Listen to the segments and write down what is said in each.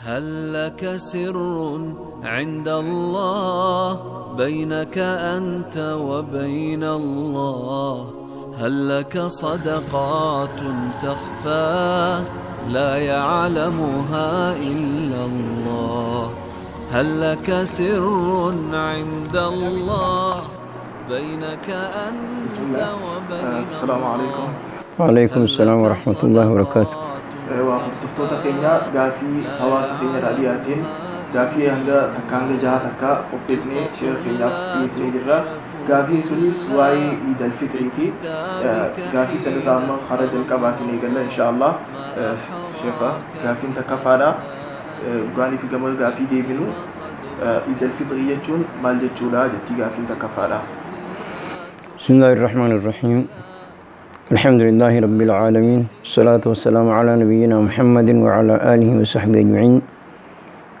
هل لك سر عند الله بينك أنت وبين الله؟ هل لك صدقات تخفى لا يعلمها إلا الله؟ هل لك سر عند الله بينك أنت بسم الله. وبين السلام عليكم. وعليكم السلام ورحمة الله وبركاته. Hordoftoota keenya, gaafii hawaasa keenya irraa dhiyaateen gaafii hanga takka hanga jaha takka qopheessinee sheekha keenyaaf dhiyeessinee jirra. Gaafiin sunis waa'ee Iid al-Fitriiti. Gaafii sanirraa amma karaa jalqabaatiin eegalla insha Allah. Sheekha, gaafiin takkaffaadha. Dhugaanii fi gama gaafii deebinu, Iid al-Fitrii jechuun maal jechuudha jettii gaafiin takkaffaadha. بسم الله الرحمن الرحيم، الحمد لله رب العالمين، الصلاة والسلام على نبينا محمد وعلى آله وصحبه أجمعين.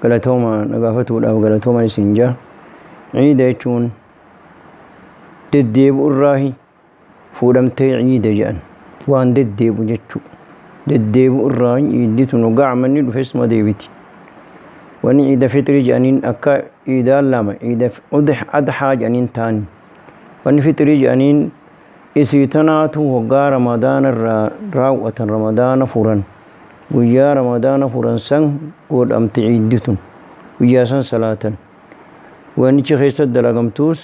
Galatooma na gaafatuudhaaf, galatooma isin jaa. Ciida jechuun deddeebi'u irraahi fuudhamtee ciida jedhan, waan deddeebi'u jechuu. Deddeebi'u irraa ciiddi tun hoggaa amanni dhufes ma deebiti. Wanni ciida fixrii jedhaniin akka ciidaan lama, ciida adxaa jedhaniin taani. Wanni fixrii jedhaniin isii tanaatu hoggaa Ramadaana irraa raawwatan, Ramadaana furan, guyyaa Ramadaana furan san godhamte ciiddi tun, guyyaa san salaatan. Wannichi keessatti dalagamtuus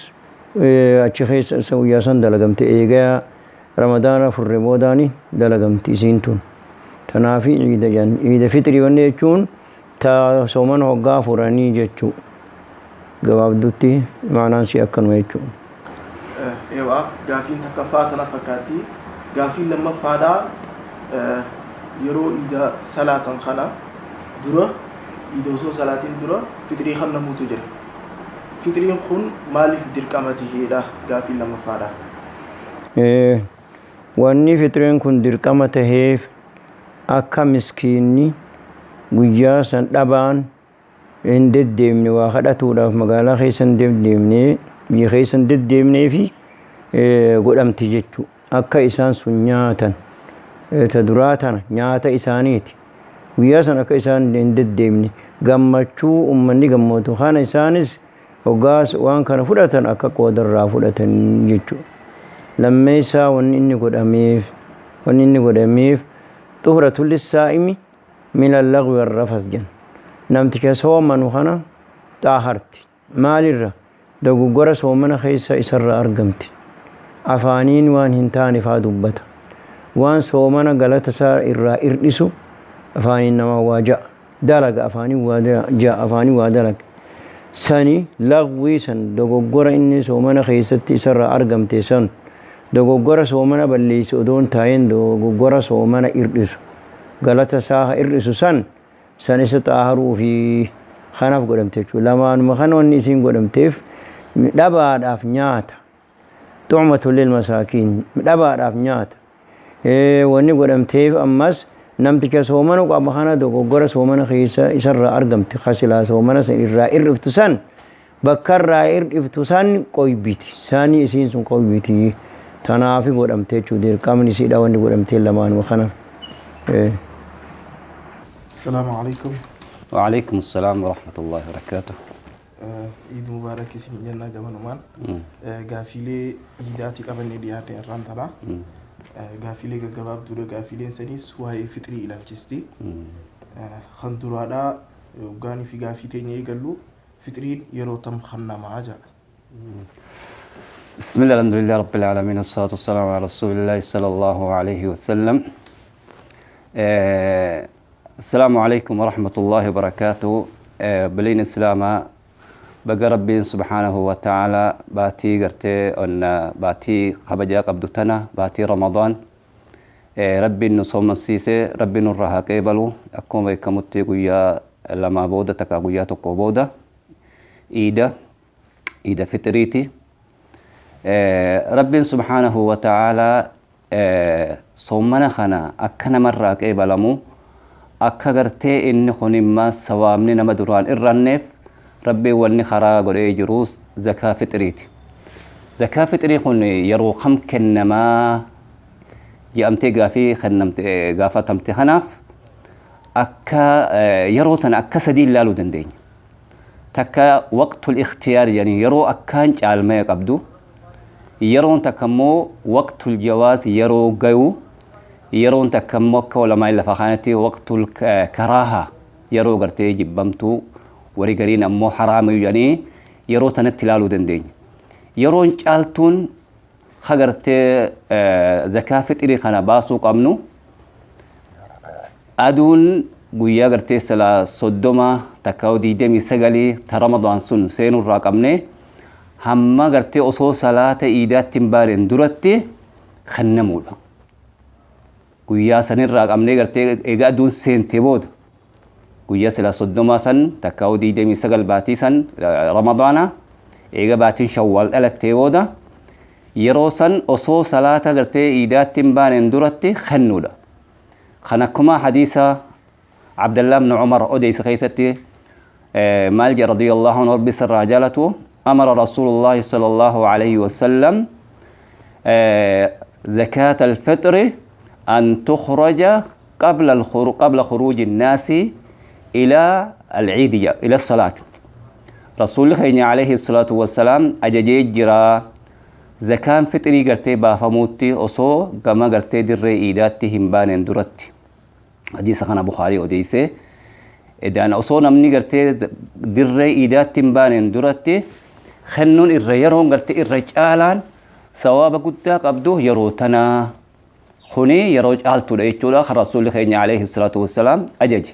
achi keessa guyyaa san dalagamte, eegaa Ramadaana furre boodaani dalagamti isiin tun. Tanaafi ciida jedhan. Ciida fixrii wanni jechuun ta soomana hoggaa furanii jechuu. Gabaabdutti maanaan si akkanuma jechuu. Eewaa, gaafiin takkaffaa tana fakkaatti. Gaafiin lammaffaadha, yeroo iida salaatan kana dura, iida osoo salaatiin dura fixrii kan namuutu jira. Fixriin kun maaliif dirqama taheedha gaafiin lammaffaadha. Wanni fixriin kun dirqama taheef akka miskiinni guyyaa san dhabaan hin deddeemne, waa kadhatuudhaaf magaalaa keessa hin deddeemne, biyya keessa hin deddeemnee fi godhamti jechuu. Akka isaan sun nyaatan, ta duraa tana nyaata isaaniiti. Guyyaa san akka isaan hin deddeemne, gammachuu ummanni gammatu kana isaanis hoggaas waan kana fudhatan, akka qoodarraa fudhatan jechuudha. Lammeessaa wanni inni godhameef طهرة للصائم من اللغو والرفث jedhan. Namticha soomanu kana xaaharti. Maalirra? Dogoggora soomana keessa isarra argamti. Afaaniin waan hin taane faa dubbata. Waan soomana galata isaa irraa irdhisu afaaniin namaa waa ja'a. Dalaga afaaniin waa ja'a, afaaniin waa dalaga. Sani lagwii san, dogoggora inni soomana keessatti isarraa argamte san, dogoggora soomana balleessu odoon taa'een dogoggora soomana irdhisu, galata isaa irdhisu san, san isa xaaharuu fi kanaaf godhamte jechuudha. Lamaanuma kana wanni isiin godhamteef dhabaadhaaf nyaata. طعمة للمساكين, dhabaadhaaf nyaata. Wanni godhamteef ammas namticha soomana qaba kana dogoggora soomana keessa isarraa argamte, kasilaa soomana san irraa irriftu san, bakka irraa irdhiftu san qoybiti. Sani isiin sun qoybiti. Tanaafi godhamte jechuudha. Dirqamni isiidha wanni godhamtee lamaanuma kana. السلام عليكم. وعليكم السلام ورحمة الله وبركاته. Iid mubaarak isin jennaa gamanumaan. Gaafiilee iidaatii qabannee dhiyaate irraan tana. Gaafiilee gaggabaabduudha. Gaafiileen saniis waa'ee fixrii ilaalchisti. Kan duraadhaa, gaanii fi gaafii teenya eegallu, fixriin yeroo tam kennamaa jedha. بسم الله، الحمد لله رب العالمين، الصلاة والسلام على رسول الله صلى الله عليه وسلم. السلام عليكم ورحمة الله وبركاته. بلين إسلاما، baga Rabbiin سبحانه وتعالى baatii gartee on baatii kabajaa qabdu tana, baatii Ramadaan, Rabbiin nu soomansiise, Rabbiin nurraa haa qeebalu. Akkuma beekamutti guyyaa lamaa booda, takka guyyaa tokko booda, iida fixiriiti. Rabbiin سبحانه وتعالى soomana kana akka namarraa qeebalamu, akka gartee inni kun immaa sawaabni nama duraan irranneef, Rabbiin wanni karaa godhee jiru zakaa fixiriiti. Zakaa fixrii kun yeroo kam kennamaa jedhamtee gaafii kennamte gaafatamte kanaaf Akka yeroo tana akka sadii ilaaluu dandeenya. Takka waqtul ikhtiyaar jedhanii yeroo akkaan caalmaya qabdu, yeroon takka immoo waqtul jawaaz yeroo gayu, yeroon takka immoo akka ulamaa lafa kanatti waqtul karaaha yeroo gartee jibbamtuu, warii gariin ammoo haraama jedhanii yeroo tanatti ilaaluu dandeenya. Yeroon caaltuun hagartee zakaa fixrii kana baasuu qabnu aduun guyyaa gartee sala 30 takka 29 ta Ramadaan sun seenurraa qabne hamma gartee osoo salaata iidaatti hin baaneen duratti kennamuudha. Guyyaa sanirraa qabnee gartee egaa aduun seentee booda guyyaa sila 30 san takka 29 baatii san Ramadaana eega baatiin Shawwaal dhalattee booda yeroo san osoo salaata gartee iidaatti hin baaneen duratti kennuudha. Kan akkuma hadiisa Abdallah ibn Umar odeessa keessatti maal jedha radiyallahu anhu, rabbi sirraa jaalatu: أمر رسول الله صلى الله عليه وسلم زكاة الفطر أن تخرج قبل خروج الناس إلى العيد، إلى الصلاة. رسول الله عليه الصلاة والسلام أججي جرا زكاة فطري قرتي بافموتي أصو كما قرتي در إيداتي همبان درتي. حديث خنا بخاري أوديسه. إذا أصو نمني قرتي در إيداتي همبان درتي خنون الريرون قرتي الرجالان ثواب قدك أبدو يروتنا خني يروج آلتو لإيتولا رسول الله عليه الصلاة والسلام أجج.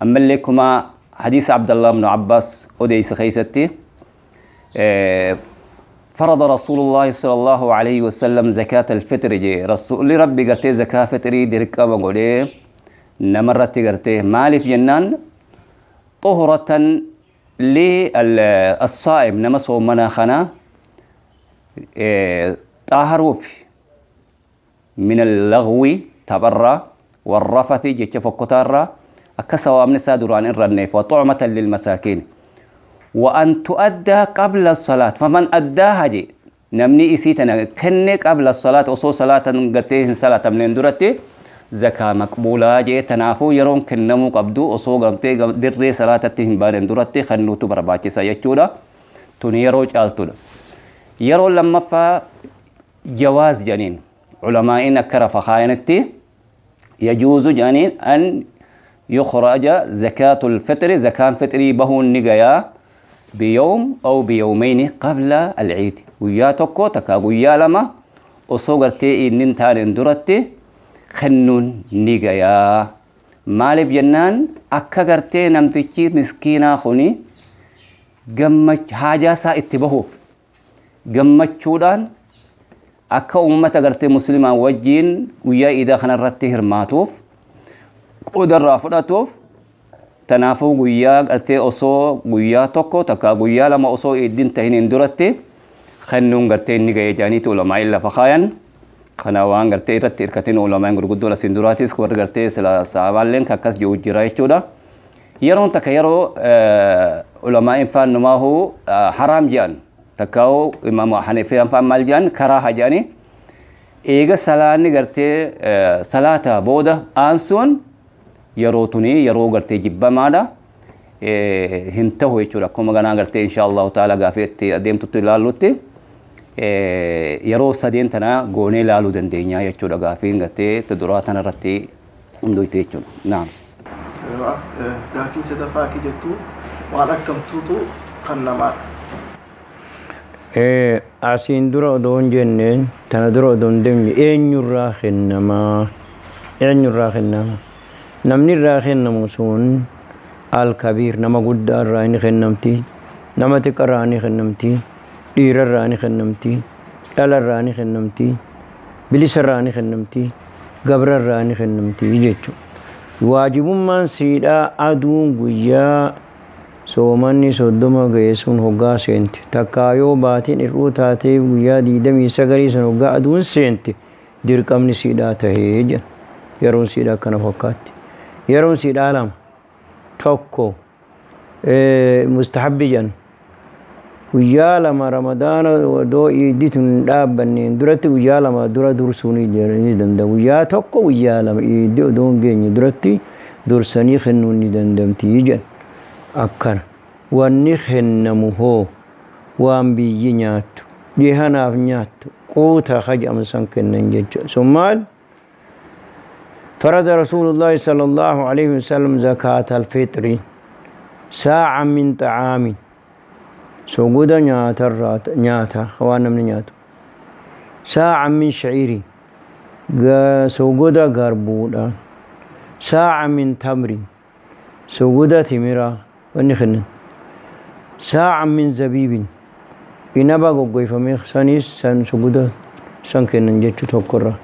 أما لكما حديث عبد الله بن عباس أوديس خيستي فرض رسول الله صلى الله عليه وسلم زكاة الفطر جي رسول ربي قرتي زكاة فطري درك أبا نمرتي قرتي مالي في جنان طهرة للصائم نمسو مناخنا طاهروف من اللغو تبرى والرفث جيتش فكتارا أكسوا من سادران الرنيف وطعمة للمساكين وأن تؤدى قبل الصلاة فمن أداها جي نمني إسيتنا كنك قبل الصلاة أصو صلاة قتيه صلاة من درتي زكاة مقبولة جي تنافو يرون كنمو قبدو أصو قمتي دري صلاة تهم بارن درتي خنوتو برباكي سيجودا تنيرو جالتودا يرو لما فا جواز جنين علماء كرف خاينتي يجوز جنين أن يخرج زكاة الفطر زكاة فطري به النجايا بيوم أو بيومين قبل العيد ويا تكو تكا ويا لما أصغرتي إنن تارن درتي خنون نجايا مالي بجنان أكا نمتكي مسكينة خوني قمت حاجة سا اتبهو gammachuudhaan akka uummata gartee musliimaa wajjiin guyyaa iidaa kanarratti hirmaatuuf qoodarraa fudhatuuf tanaafuu guyyaa gartee osoo guyyaa tokko takka guyyaa lama osoo iiddiin tahiniin duratti kennuun gartee inni ga'ee jaaniitu ulamaa'in lafa kaayan kana waan gartee irratti hirkatin ulamaa'in gurguddoon asiin duraatis warri gartee sila saabaalleen akkas jiru jira jechuudha. Yeroon takka yeroo ulamaa'in faannumaahu haraam jedhan takkaa'u imaamu Hanifiyaan faan maal jedhan karaaha jedhani eega salaanni gartee salaata booda aansuun yeroo tuni yeroo gartee jibbamaadha hin tahu jechuudha. Akkuma ganaa gartee insha Allahu ta'ala gaafii itti adeemtutti ilaallutti yeroo sadeen tana goonee ilaaluu dandeenya jechuudha. Gaafiin gartee duraa tana irratti hundoyte jechuudha. Naam. Gaafiin sadaffaa akka jettu waan akkamtuutu kan namaadha. Asiin dura odoo hin jenneen tana dura odoo hin deemne eenyurraa kennamaa eenyurraa kennamaa namni irraa kennamu sun alkabiir nama guddaa irraa ni kennamti, nama xiqqaa irraa ni kennamti, dhiira irraa ni kennamti, dhala irraa ni kennamti, bilisa irraa ni kennamti, gabra irraa ni kennamti jechuudha. Waajibummaan siidhaa aduun guyyaa soomanni 30 ga'e sun hoggaa seente takkaa yoo baatiin hir'uu taatee guyyaa 29 sun hoggaa aduun seente dirqamni siidhaa tahee jedha. Yeroon siidhaa akkana fakkaatti. Yeroon siidhaa lama tokko mustahabbi jedhan guyyaa lama Ramadaana odoo iiddi tun hin dhaabbanneen duratti guyyaa lama dura dursuu ni danda'a. Guyyaa tokko guyyaa lama iiddi odoo hin geenye duratti Dursanii kennuun ni dandamtii jedhan. Akkana wanni kennamu hoo waan biyyi nyaattu, dhihanaaf nyaattu, quuta haja'amu san kennan jechuudha. Sun maal? فرض رسول الله صلى الله عليه وسلم زكاة الفطر ساعة من طعام، سوغودا نياتا نياتا خوانا من نياتو، ساعة من شعير، سوغودا غربودا، ساعة من تمر، سوغودا تمرا ونخن، ساعة من زبيب، إنبا غوغويفمي سانيس سان سوغودا سان جيتشو توكرا،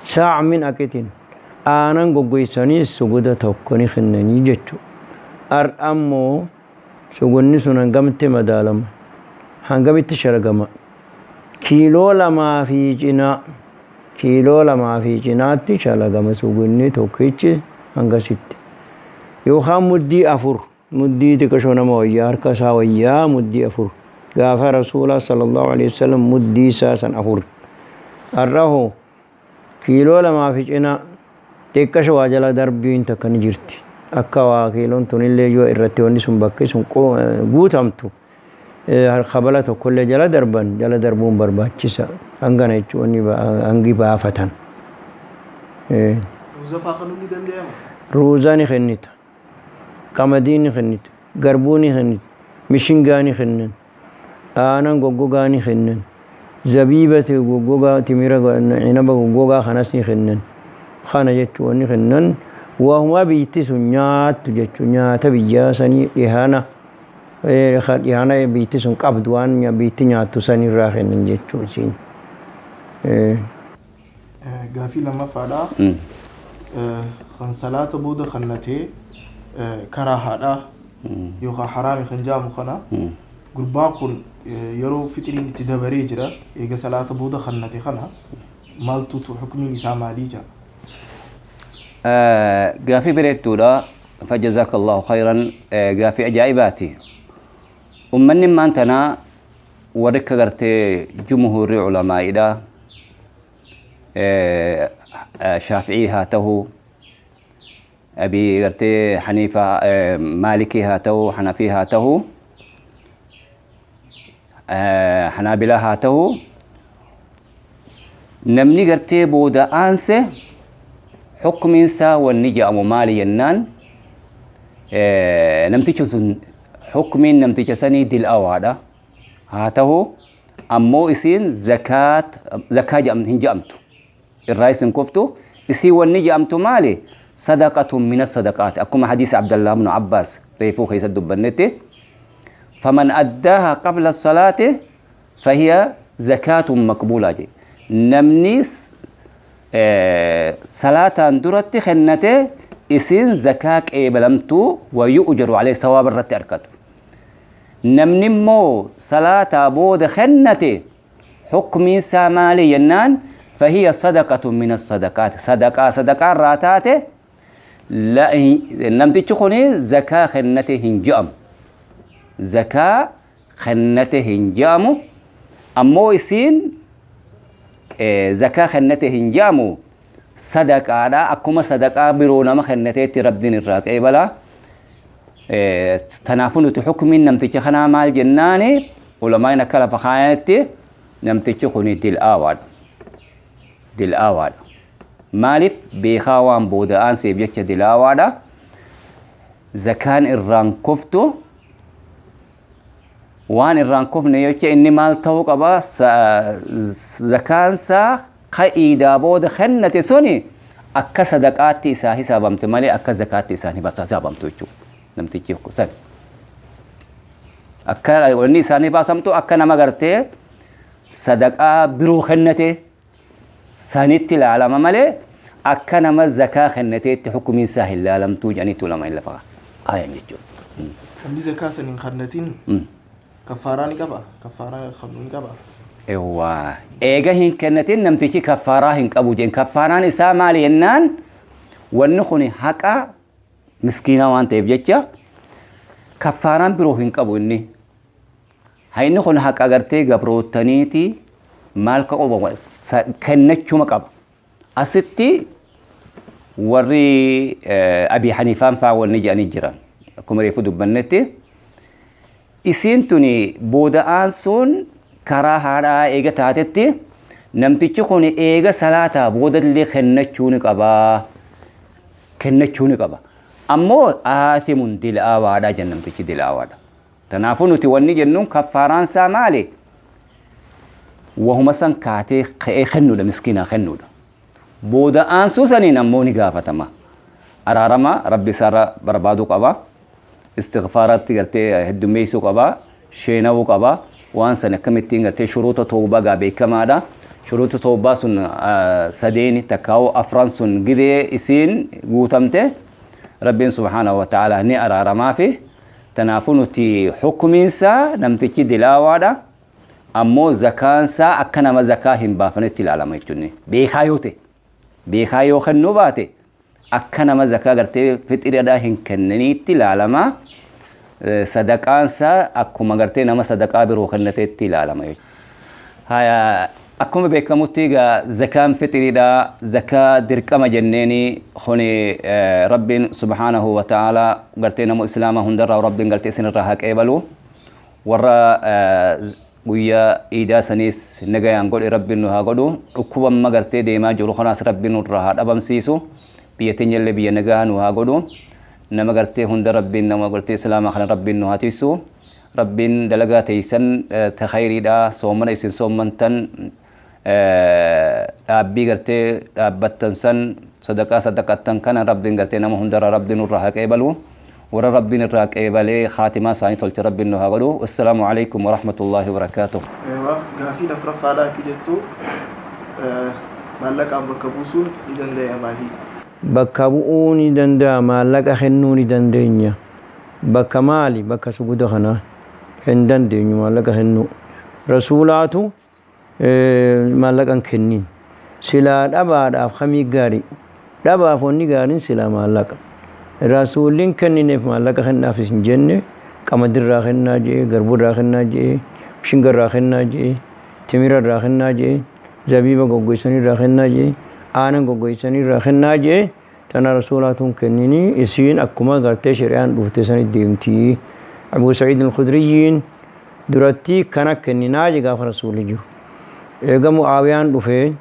ساعة من أكتين aanan goggoysaniis suguda tokko ni kennanii jechu. Har'a ammoo sugunni sun hangamitti madaalama? Hangamitti sharagama? Kiiloo lamaa fi cinaa, kiiloo lamaa fi cinaatti shalagama sugunni tokkichi hangasitti. Yookaan muddii 4, muddii xiqqashoo nama wayyaa, harka isaa wayyaa muddii 4. Gaafa Rasuulaa sallallahu alaihi wasallam muddii isaa san 4. Har'a hoo kiiloo lamaa fi cinaa xiqqasho waa jala darbiin takka ni jirti. Akka waa kiiloon tunillee yoo irratti wanni sun bakki sun guutamtu kabala tokkollee jala darban, jala darbuun barbaachisa. Hangana jechuun wanni hangi baafatan. Ruuza fa'aa kennuun ni danda'ama? Ruuzaa ni kennita. Qamadii ni kennita. Garbuu ni kennita. Mishingaa ni kennan. Aanan goggogaa ni kennan. Zabiiba goggogaa, timira inaba goggogaa kanas ni kennan. Kana jechuun wanni kennan waanuma biyyatti sun nyaattu jechuun nyaata biyyaa sanii dhihana dhihana biyyatti sun qabdu, waan biyyatti nyaattu sanirraa kennan jechuun isiin. Gaafii lammaffaadha. Kan salaata booda kannatee karaa haadhaa yookaan haraami kan jedhamu kana, gurbaan kun yeroo fixiriin itti dabaree jira, eega salaata booda kannate kana maaltu hukumiin isaa maalii jira? Gaafii bareedduudha. فجزاك الله خيرا. Gaafii ajaa'ibaati. Ummanni maan tanaa warri akka gartee jumhuurri culamaa'idha. Shaafi'ii haa ta'u, Abii gartee Haniifa, Maalikii haa ta'u, Hanafii haa ta'u, Hanaabilaa haa ta'u, namni gartee booda aanse hukumiin isaa wanni jedhamu maali jennaan, namtichi sun hukumiin namticha sanii dil'awaadha. Haa ta'u ammoo isiin zakaat zakaa hin jedhamtu. Irraa isin kuftu isii wanni jedhamtu maali? صدقة من الصدقات. Akkuma hadiisa Abdallah ibn Abbaas reefuu keessatti dubbannetti, فمن أداها قبل الصلاة فهي زكاة مقبولة je. Namni salaataan duratti kennate isiin zakaa qeebalamtuu ويؤجر عليه, sawaaba irratti argatu. Namni immoo salaataa booda kennate hukmiin isaa maali jennaan, فهي صدقة من الصدقات, sadaqaa sadaqaa irraa taate. Namtichi kun zakaa kennate hin je'amu. Zakaa kennate hin je'amu. Ammoo isiin zakaa kennate hin je'amu, sadaqaadha. Akkuma sadaqaa biroo nama kennateetti Rabbiin irraa qeebala. Tanaafuu nuti hukumiin namticha kanaa maal jennaani, ulamaan akka lafa kaayanitti namtichi kun dil'aawaadha. Dil'aawaadha. Maaliif? Beekaa waan booda'aan seef jecha dil'aawaadha. Zakaan irraan kuftu. Waan irraan kufne jecha inni maal ta'uu qaba? Zakaansaa ka iidaa booda kennate suni akka sadaqaatti isaa hisaabamte malee akka zakaatti isaan hisaabamtu jechuudha. Namtichi san. Akka wanni isaanii baasamtu akka nama gartee sadaqaa biroo kennate sanitti ilaalama malee akka nama zakaa kennateetti hukumiin isaa hin laalamtuu jedhaniitu lama hin lafa kaayan jechuudha. Namni zakaa san hin kennatin kaffaaraa ni qaba? Kaffaaraa kennuu ni qaba? Ewwaa, eega hin kennatin namtichi kaffaaraa hin qabu jeen. Kaffaaraan isaa maali jennaan, wanni kun haqa miskiinaa waan ta'eef jecha kaffaaraan biroo hin qabu inni. Inni kun haqa gartee gabroottaniiti, maal ka qabu, kennachuma qaba. Asitti Warri Abii Haniifaan faa wanni jedhanii jiran akkuma reefu dubbannetti isiin tuni booda'aan sun karaa haadhaa eega taatetti namtichi kun eega salaataa boodallee kennachuu ni qabaa, kennachuu ni qaba. Ammoo aathimun, dilaawaadha jenna, namtichi dilaawaadha. Kanaafuu nuti wanni jennuun kaffaaraan isaa maali? Wahuma san kaatee ka'ee kennuudha, miskiinaa kennuudha. Booda aansuu saniin ammoo ni gaafatama. Araarama Rabbi isaarra barbaaduu qaba. Istighfaaratti gartee heddummeessuu qaba. Sheenawuu qaba. Waan san akkamittiin gartee shuruuta tawbaa gaa beekamaadha. Shuruuta tawbaa sun sadeeni takkaa'uu afran sun gidee isiin guutamte, Rabbiin subhaanahu wa ta'ala ni araaramaafi. Tanaafuu nuti hukumiinsaa namtichi dilaawaadha. Ammoo zakaansaa akka nama zakaa hin baafanetti ilaalama jechuun, beekaa yoo ta'e, beekaa yoo kennuu baate, akka nama zakaa gartee fixiriidhaa hin kenniniitti ilaalama. Sadaqaansaa akkuma gartee nama sadaqaa biroo kennateetti ilaalama jechuudha. Haya, akkuma beekamutti egaa zakaan fixiriidhaa zakaa dirqama jenneeni kuni Rabbiin subhaanahu wa ta'ala gartee nama islaamaa hundarraa Rabbiin gartee isinirraa haa qeebalu. Warra guyyaa iidaa saniis nagayaan godhe Rabbiin nu haa godhu. Dhukkuba amma gartee deemaa jiru kanaas Rabbiin nurraa haa dhabamsiisu. Biyya teenyallee biyya nagaa nu haa godhu. Nama gartee hunda Rabbiin, nama gartee islaamaa kana Rabbiin nu haa tiisu. Rabbiin dalagaa teeysan ta khayriidha, soomana isin soommantan, dhaabbii gartee dhaabbattan san, sadaqaa sadaqattan kana Rabbiin gartee nama hundarraa Rabbiin nurraa haa qeebalu. Warra Rabbiin irraa qeebalee khaatimaa isaanii tolche Rabbiin nu haa godhu. Wassalaamu alaikum warahmatullaahi wabarakaatuh. Eewa, gaafiin afuraffaadha akki jettu, maallaqaan bakka buusuun ni danda'amaahi? Bakka bu'uu ni danda'a, maallaqa kennuu ni dandeenya. Bakka maali? Bakka suguda kanaa hin dandeenyu maallaqa kennuu. Rasuulaatu maallaqa hin kennin. Silaa dhabaadhaaf kamii gaarii? Dhabaaf wanni gaariin silaa maallaqa. Rasuulli hin kennineef, maallaqa kennaafis hin jenne. Qamadirraa kennaa jee, garburraa kennaa jee, mishingarraa kennaa jee, timirarraa kennaa jee, zabiiba goggoysanirraa kennaa jee, aanan goggoysanirraa kennaa jee. Tana rasuulaatu hin kennini. Isiin akkuma gartee shari'aan dhufte sanit deemti. Abu Sa'iid al-Khudriyyiin duratti kana kenninaa je gaafa rasuulli jiru. Eega Mu'aawiyaan dhufe,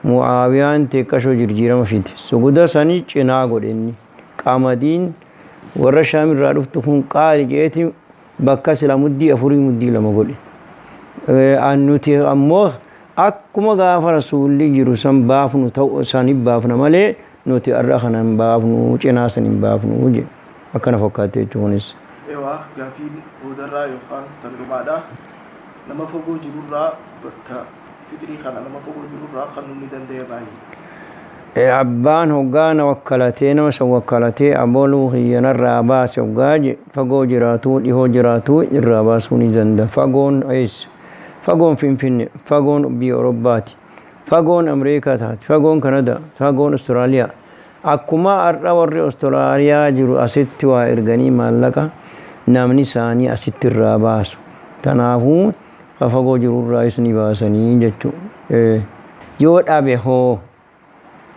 Mu'aawiyaan xiqqashoo jirjiirama fide. Suguda sani cinaa godhe inni. Qamadiin warra Shaamirraa dhuftu kun qaali jeeti bakka sila muddii afurii muddii lama godhe. Nuti ammoo akkuma gaafa rasuulli jiru san baafnu ta'u sani baafna malee nuti har'a kana hin baafnu, cinaa san hin baafnu jedhe. Akkana fakkaate jechuunis. Ewa, gaafiin boodarraa yookaan tan dhumaadha. Nama fagoo jirurraa bakka fixrii kana nama fagoo jirurraa kan ni danda'amaahi? Abbaan hoggaa na wakkalatee, nama san wakkalatee, aboluu kiyyanarraa baase hoggaa je, fagoo jiraatuu dhihoo jiraatuu irraa baasuu ni danda'a. Fagoon eessa? Fagoon Finfinne, fagoon biyya Awurooppaati, fagoon Ameerikaa taati, fagoon Kanadaa, fagoon Austraaliyaa. Akkuma har'a warri Austraaliyaa jiru asitti waa erganii maallaqa namni isaanii asitti irraa baasu. Kanaafuu fagoo jirurraayis ni baasanii jechuudha. Yoo dhabe hoo?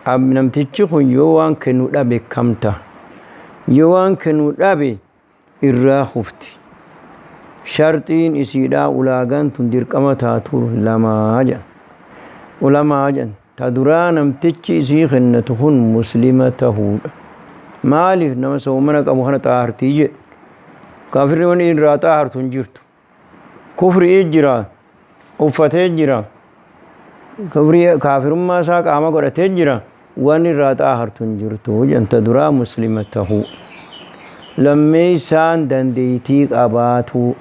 Namtichi kun yoo waan kennu dhabe kamta? Yoo waan kennu dhabe irraa kufti. Sharxiin isiidhaa, ulaagaan tun dirqama taatu lamaa jedhan. Ulamaa jedhan. Ta duraa, namtichi isii kennatu kun muslima tahuudha. Maaliif? Nama soomana qabu kana xaartii jedhe. Kaafirri wanni irraa xaartu hin jirtu. Kufrii jira. Uffatee jira. Kufrii, kaafirummaa isaa qaama godhatee jira. Wanni irraa xaahartu hin jirtu jedhan. Ta duraa muslima tahuu. Lammeessaan dandeettii qabaatu.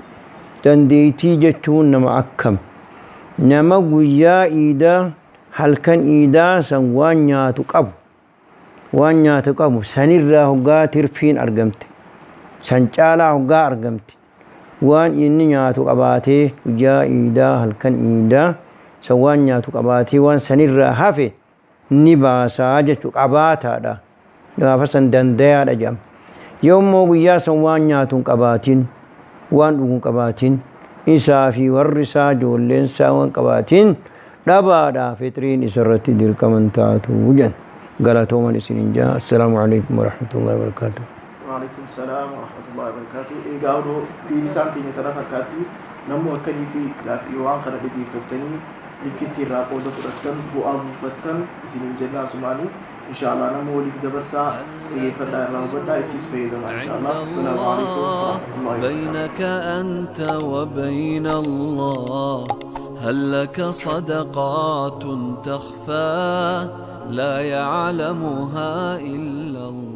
Dandeettii jechuun nama akkam? Nama guyyaa iidaa, halkan iidaa san waan nyaatu qabu. Waan nyaatu qabu sanirraa hoggaa tirfiin argamte, san caalaa hoggaa argamte, waan inni nyaatu qabaatee guyyaa iidaa, halkan iidaa san waan nyaatu qabaatee, waan sanirraa hafe ni baasaa jechuu qabaataadha. Gaafa san dandayaadha jedhama. Yoommoo guyyaa san waan nyaatu hin qabaatin, waan dhugu hin qabaatin, isaa fi warri isaa, ijoolleen isaa waan qabaatin, dhabaadha, fixriin isarratti dirqaman taatu jedhan. Galatooman isinin jaa. Assalaamu alaikum warahmatullahi wabarakaatuh. Waalaikum salaam warahmatullahi wabarakatuh. Egaa odoo deebisaan teenya tana fakkaatti namuu akkanii fi gaaffii waan kana dhaggeeffattanii likkitti irraa qooda fudhattan bu'aa buufattan isiniin jenna asumaanii inshallah nama waliif dabarsaa dhaggeeffadhaa irraa hubadhaa ittis fayyadamaa inshallah. Assalaamu alaikum warahmatullahi wabarakatuh. بينك أنت وبين الله هل لك صدقات تخفى لا يعلمها إلا الله.